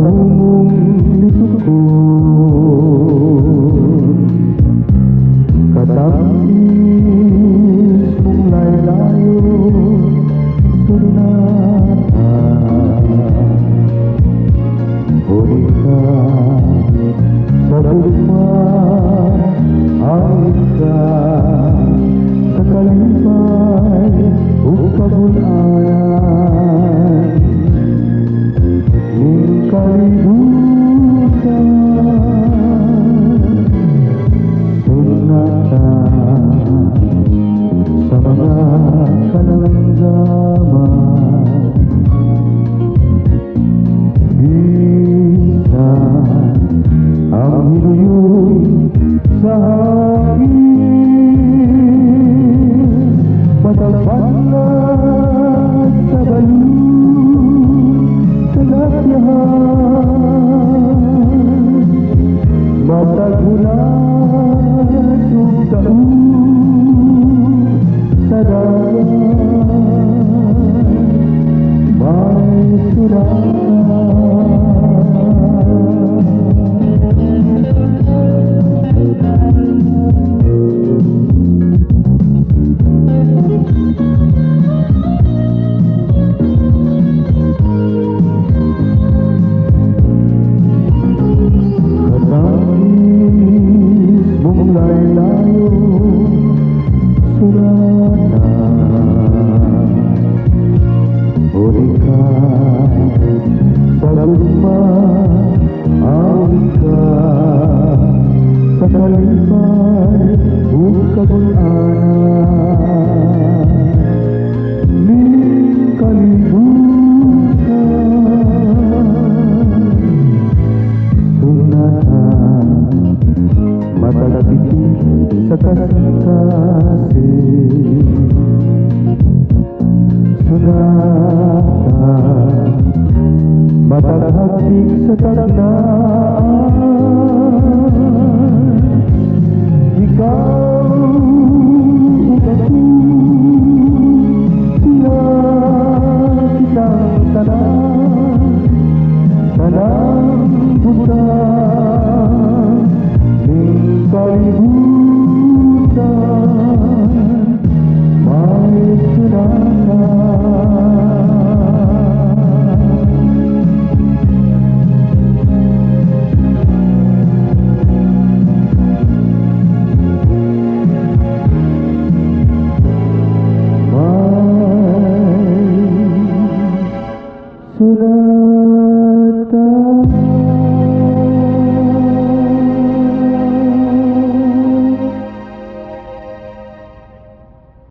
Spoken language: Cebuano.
Humong litukod, katamis mong laylayo, sunata. Huli ka sa gugma, awit ka sa kalipay ug kabul-anan ning kalibutan. Sunata sa mga kalanggaman, bisan ang hinuyoy sa hangin, matagbanlat sa balud sa latyahan, matag hulat ug taub sa dagat, may sunata. Katamis mong laylayo, sunata. Huli ka sa gugma, awit ka sa kalipay ug kabul-anan ning kalibutan. Sunata matag pitik sa kasing-kasing, sunata matag hagpik sa tagnaan. Ikaw ug ako, sila, kitang tanan, tanang butang ning kalibutan, may sunata. May sunata.